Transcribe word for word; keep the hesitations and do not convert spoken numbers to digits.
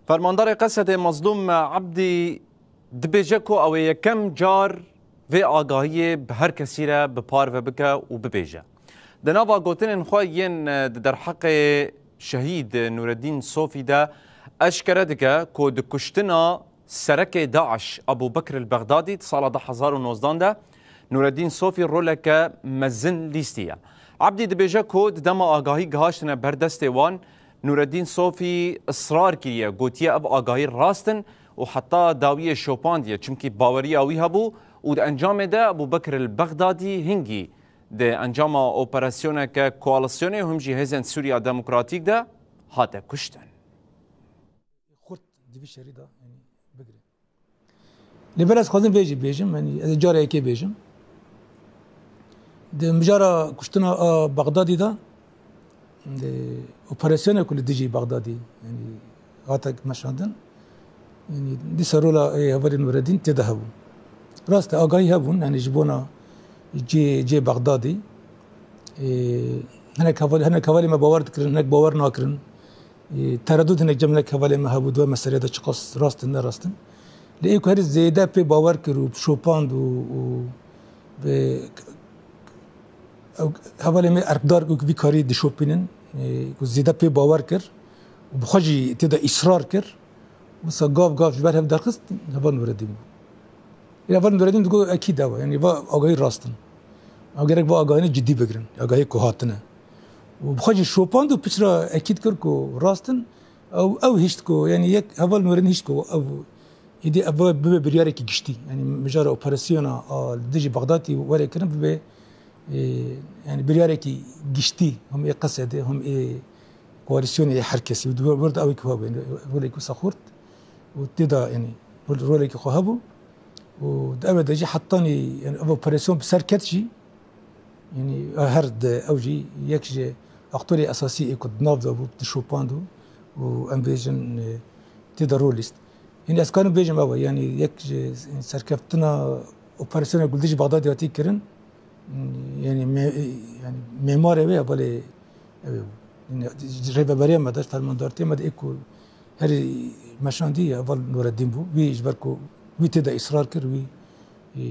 Fermandarê Qesedê Mazlûm Ebdî dibêje ku ew ê yekem car vê agahiyê bi her kesî re bi parve bike û bibêje. Di nava gotinên xwe yên di derheqê şehîd Nûreddîn Sofî de eşkere dike ku di kuştina serekê DAIŞ Ebû Bekr el-Bexdadî di sala du hezar û nozdan de Nûreddîn Sofî roleke mezin lîstiye. Ebdî dibêje ku di dema agahî gihaştine ber destê wan, Nûreddîn Sofî israr kiriye, gotiye ev agahî rast in û heta dawiyê şopandiye, çimkî baweriya wî hebû û di encamê de Ebû Bekr el-Bexdadî hingî di encama operasyoneke koalisyonê û him jî Hêzên Sûriya Demokratîk de hate kuştin. Xurt di vî şerî de, yanî, bigire. Lê ber ez xwazim vê jî bêjim, yanî ez ê cara yekê bêjim. Di mijara kuştina a Bexdadî de, di operasyonê ku li dijî Bexdadî, yanî, hate meşandin, yanî, dîsa rola, ê, hevalê Nûreddîn tê de hebû. Rast e, agahî hebûn, yanî, ji bona cê, cê Bexdadî, ê, hinek heval-, hinek hevalê me bawer dikirin, hinek bawer nakirin. Ê, teredût hinek cem hinek hevalê me hebû, di wê meseleyê de çiqas rast in, ne rast in. Lê ê ku herî zêde pê bawer kir û şopand û, û bi, ew hevalê me erkdar ku vî karî dişopînin, ê, ku zêde pê bawer kir û bi xwe jî tê de îsrar kir, wisa gav gav ji ber hev derxist, heval Nûreddîn bû. Lê heval Nûreddîn digot, ekîd ew e, yanî va agahî rast in. Ew gerek va agahiyê cidî bigirin, agahiyê ku hatine. Û bi xwe jî şopand û piçra ekîd kir ku rast in. Ew, ew hişt ku, yanî yek heval Nûreddîn hişt ku ev êdî ev bibe biryarekî giştî. Yanî mijara operasyona a li dijî Bexdadî were kirin bibe, e, yanî biryarekî giştî, him ê Qesedê, him ê koalîsyonê, ê her kesî. Û di wir de ew ê ku hebû, yanî rolekî wisa xurt û tê de, yanî rol-, rolekî xwe hebû. Û di ev de jî hetanî, yanî ev operasyon bi ser ket jî, yanî her di ew jî yek ji aktorê esasî ê ku di nav de bû, dişopand û, û em bêjin, e, tê de rol lîst. Yanî ez karim bêjim ew e, yanî yek ji serkeftina operasyona ku li dijî Bexdadê hatî kirin, yanî me-, yanî mêmarê wê, hevalê ew ê bû. Yanî rêveberiya me de, fermandartiya me de ê ku herî meşandî heval Nûreddîn bû. Wî ji ber ku wî tê de îsrar kir, wî, e,